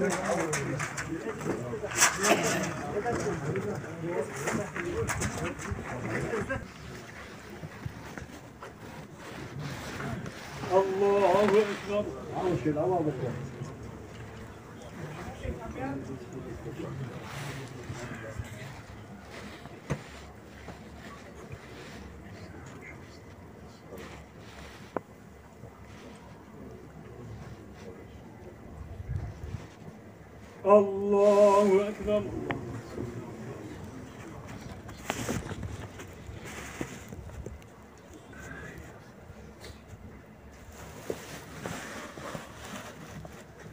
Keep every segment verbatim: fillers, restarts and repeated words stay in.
الله أكبر. الله أكبر.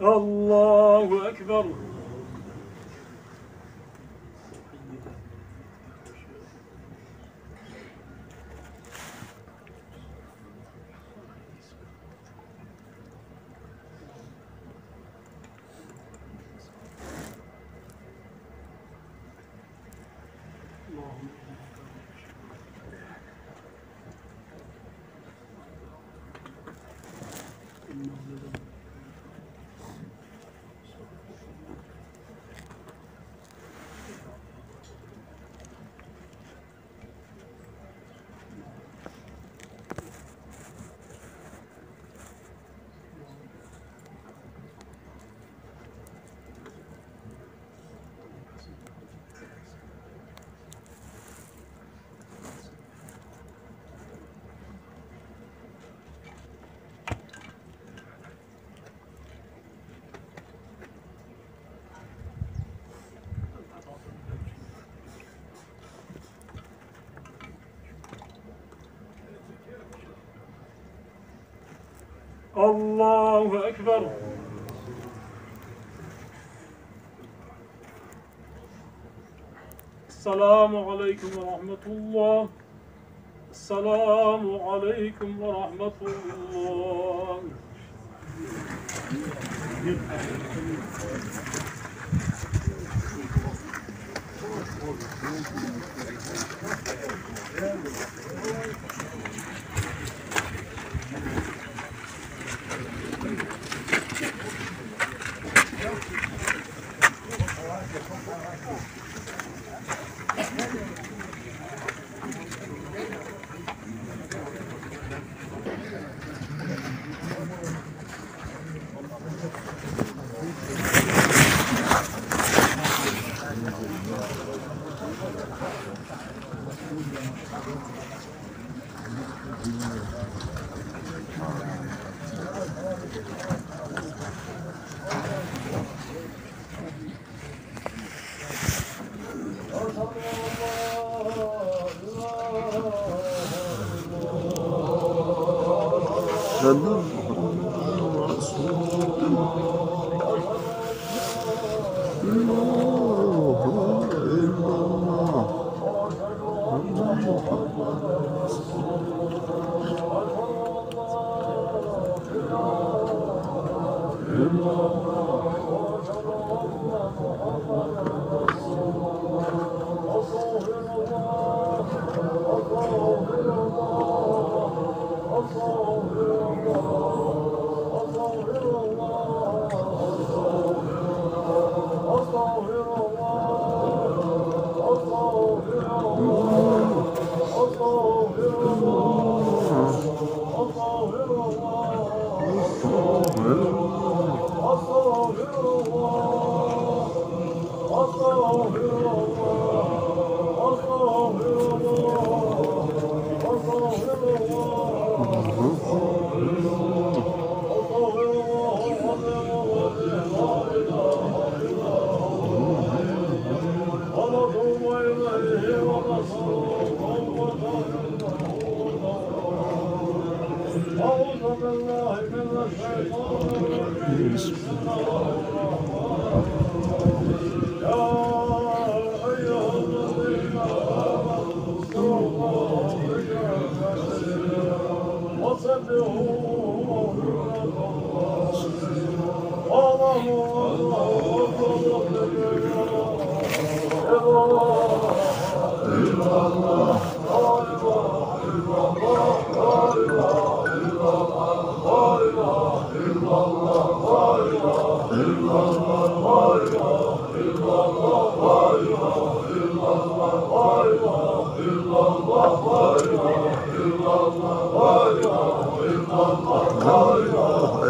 الله أكبر. الله أكبر. السلام عليكم ورحمة الله. السلام عليكم ورحمة الله.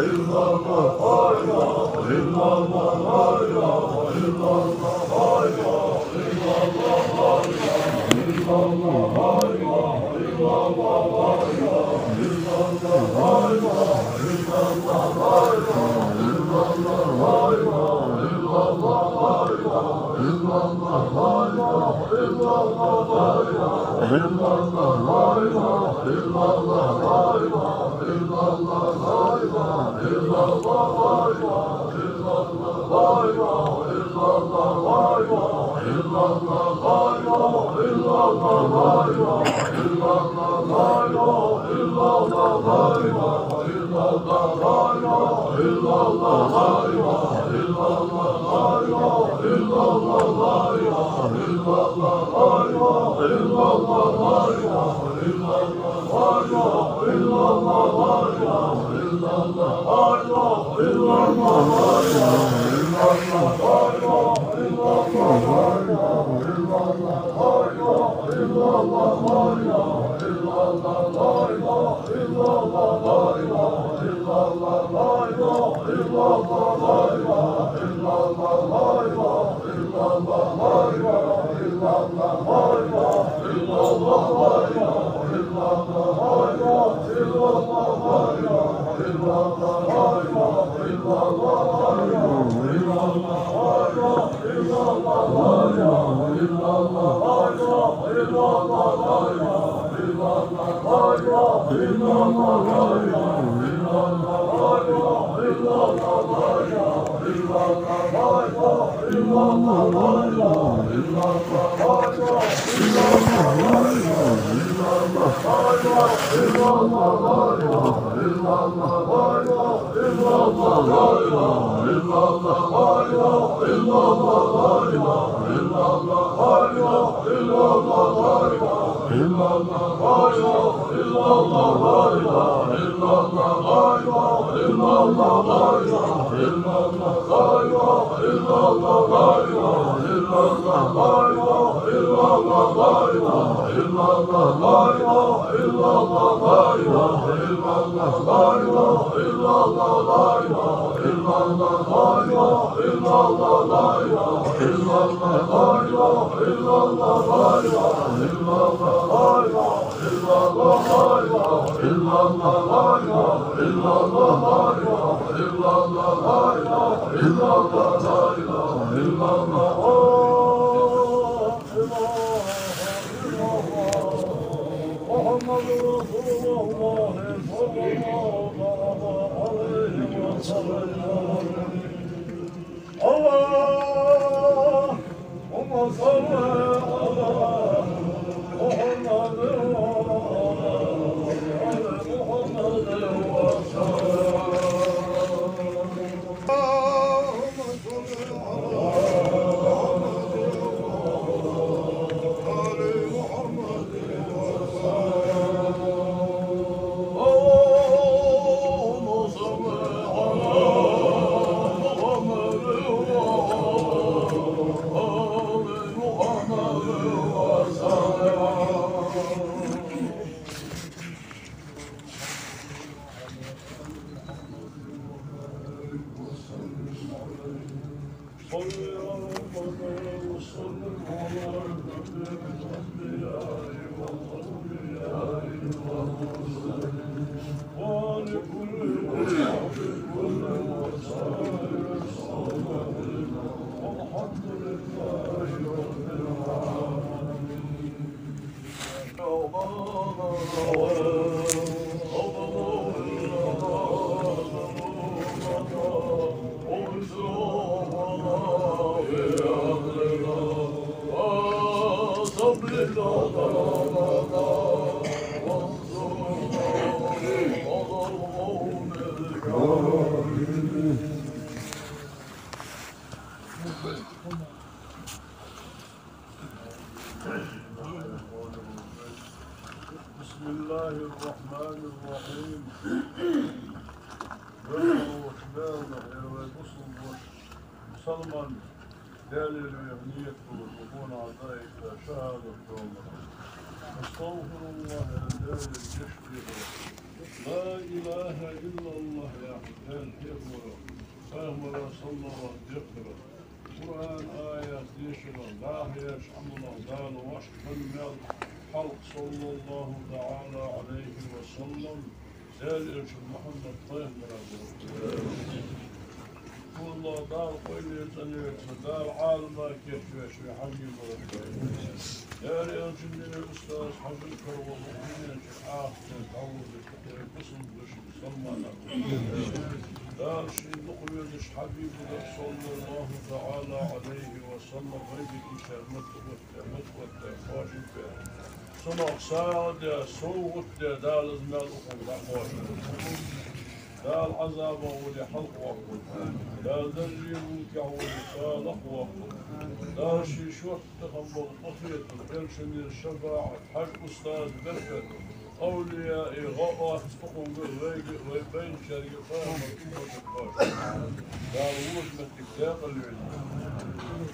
اللهم صل على محمد وعلى آل محمد وسلم. اللهم صل على محمد وعلى آل محمد وسلم. اللهم صل على محمد وعلى آل محمد وسلم. صل اللهم وسلم على جميع الأنبياء والأولياء والمرسلين وعلى كل وصحبه كل وسائر الصالحين والحمد لله رب العالمين. بسم الله الرحمن الرحيم. Веза волча Даьла, хӀай вай бусалба вош, бусалба нах, Даьлагара веха нийят долаш, укхо нах дӀаайта шахӀадат дола. أستغفر الله, Даьлагара гешт дехар. لا إله إلا الله яхар Даьла хьехавар, Пайхамара саллаллахӀу Ӏалайхи ва саллам дехар, Къуръан аят дешар, дӀахо еча Ӏамалах Дала вӀашагӀкхийттар, маьл хьалха саллаллахӀу таӀала Ӏалайхи ва саллам Даьла элчан Мухьаммад пайхамара дар. АллахӀ Дала къайле цӀанвер, Дала Ӏалама кийчвеш вай Хьажий ва. Даьла элчан дина устаз Хьажий кара вола дунен чу Ӏахтен дӀаводаш, бусалба душар, Салмана. Дала ший дукха везаш Хьабибага саллаллахӀу таӀала Ӏалайхи ва саллам вайга кийчар мотт оттаде, мотт оттаде, кхоачашбе. Цунах сагӀа де, совгӀат де, Дала из маьл укхунга дӀакхоачалда. Дала Ӏазабах вале хьалхаваккхалда. Дала даржа мулках вале салах ваккхалда. Дала ший шортта тӀехьа бола къахетам, элчан шафаӀат, Хьажий устаза беркат, овлияий гӀо оаха укхунга а, вайга а, вай байначарга а, пайхамара умматага а кхоачалда. Дала воча моттиг даькъала йойла.